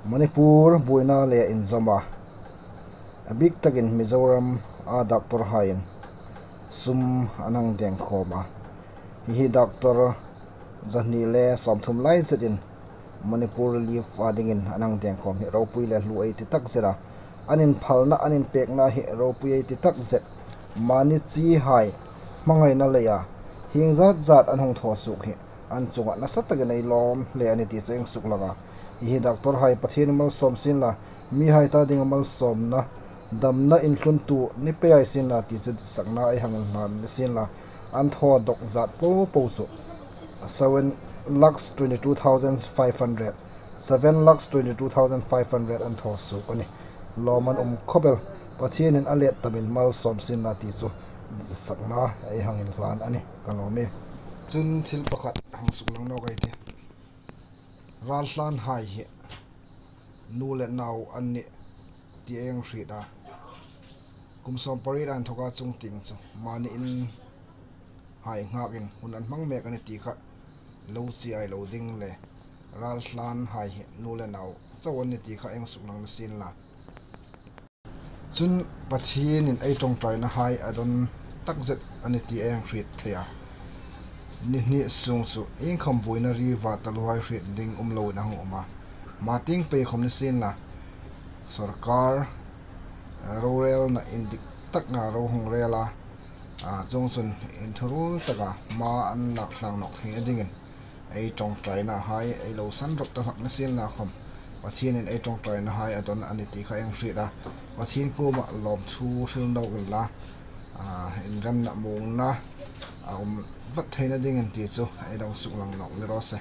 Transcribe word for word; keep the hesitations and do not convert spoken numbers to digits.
Manipur buoina le inzawma a bik takin Mizoram a doctor haiin sum an hang deng khawm a. Hi hi doctor zahni le sawmthum lai zetin Manipur Relief a dingin an hang deng khawm hi ropui le hlu ei ti tak zet a. An inphalna, an inpekna hi ropui ei ti tak zet. Mani chi hai hmangaina leia hieng zat zat an hung thaw suok hi an chunga nasa takin ei lawm hle a ni ti chu ei hang suklang a. Hi hi doctor hai Pathienin malsawm sien la, mi hai ta dinga malsawmna, damna inhluntu ni pei ei sien la ti chu ditsakna ei hang inhlan ni sien la, an thaw dawk zat po po chu seven lakhs twenty two thousand five hundred, seven lakhs twenty two thousand five hundred an thaw suok a nih. Lawm an um khawp el. Pathienin a let tamin malsawm sien la ti chu ditsakna ei hang inhlan a nih, ka lawm e. Chun thil pakhat hang suklang nawk ei tih. Ralhlan hai hi nu le nau an nih ti ei hang hriet a. Kum sawm pariet a inthoka chungtieng chu mani in hai nghakin hun an hmang mek a ni ti kha lo chiai lo ding le, ralhlan hai hi nu le nau chau an ni ti kha ei hang suklang ni sien la. Chun Pathienin ei ṭawngṭaina hai a dawn tak zet a ni ti ei hang hriet thei a. Ni hni sung chu iengkhawm buoina riva taluhai hriet ding um loin a hung um a. Hma tieng pei khawm ni sien la, sawrkar, eh, rorelna indik taka ro hung rel a, a, chuongchun inthurul taka hma an lak tlang nawk theina dingin ei ṭawngṭaina hai ei lo san rawp ta hlak ni sien la khawm, Pathienin ei ṭawngṭaina hai a dawn a ni ti kha ei hang hriet a. Pathien kuoma lawmthu hril nawk inla, a, inremna muongna a um vat theina dingin ti chu ei lo suklang nawk ni raw se.